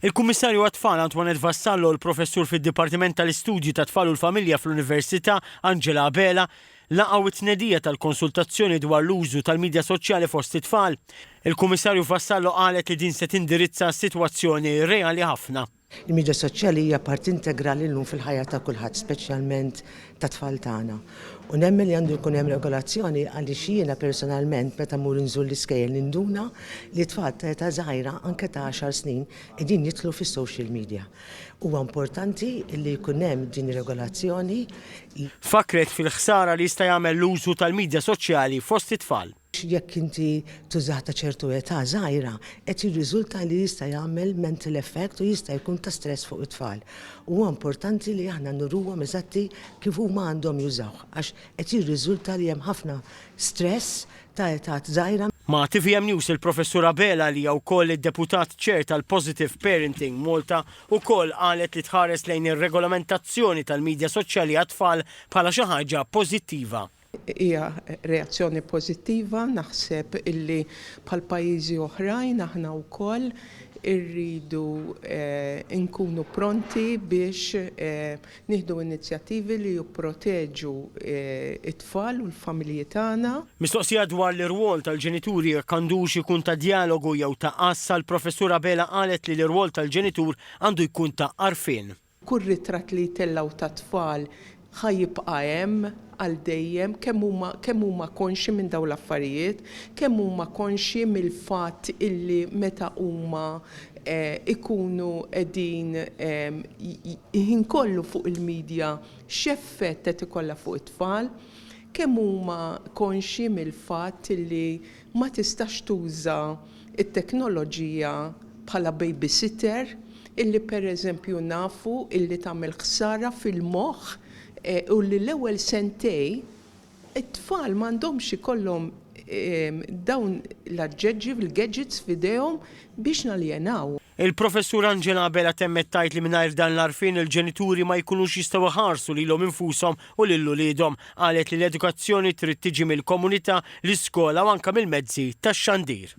Il-Kummissarju għat-Tfal Antoinette Vassallo u l-Professur fid-Dipartiment tal-Istudji tat-Tfal u l-Familja fl-Università Angela Abela laqgħu t-tnedija tal-konsultazzjoni dwar l-użu tal-midja soċjali fost it-tfal. Il-Kummissarju Vassallo qalet li din se tindirizza sitwazzjoni reali ħafna. Il-midja soċjali hija parti integrali llum fil-ħajja ta' kulħadd, speċjalment tat-tfal tagħna. U nemmen li għandu jkun hemm regolazzjoni għaliex jiena personalment meta mmur inżur l-iskejjel ninduna li tfal ta' età żgħira, anke ta' għaxar snin, qegħdin jidħlu fis-social media. Huwa importanti li jkun hemm din ir-regolazzjoni. Fakkret fil-ħsara li jista' jagħmel l-użu tal-midja soċjali fost it-tfal. Jekk inti tużah ta' ċertu età żgħira, qed jirriżulta li jista' jagħmel mental effect u jista' jkun ta' stress fuq it-tfal. Huwa importanti li aħna nuruhom eżatti kif huma għandhom jużawh għax qed jirriżulta li hemm ħafna stress ta' età żgħira. Ma' tvm News il-Professur Abela li hija wkoll id-Deputat Chair tal-Positive Parenting Malta wkoll qalet li tħares lejn ir-regolamentazzjoni tal-midja soċjali għat-tfal bħala xi ħaġa pożittiva. Hija reazzjoni pożittiva, naħseb illi bħal pajjiżi oħrajn aħna wkoll irridu nkunu pronti biex nieħdu inizjattivi li jipproteġu t-tfal u l-familji tagħna. Mistoqsija dwar l-irwol tal-ġenituri jekk għandux ikun ta' djalogu jew ta' għassa, l-Professur Abela qalet li l-irwol tal-ġenitur għandu jkun ta' għarfien. Kull ritratt li jtellgħu ta' tfal ħa jibqa' hemm għal dejjem, kemm huma kemm huma konxji minn dawn l-affarijiet, kemm huma konxji mill-fatt illi meta huma ikunu qegħdin il-ħin kollu fuq il-media x'effett qed ikollha fuq it-tfal, kemm huma konxji mill-fatt illi ma tistax tuża t-teknoloġija bħala babysitter illi pereżempju nafu illi tagħmel ħsara fil-moħħ u li l-ewwel sentej it-tfal m'għandhomx ikollhom dawn l-aġġeġġi, l-gadgets f'idejhom biex naljenaw. Il-Professur Angela Abela temmet tgħid li mingħajr dan l-għarfien il-ġenituri ma jkunux jistgħu iħarsu lilhom infushom u lil uliedhom. Qalet li l-edukazzjoni trid tiġi mill-komunità, l-iskola u anke mill-mezzi tax-xandir.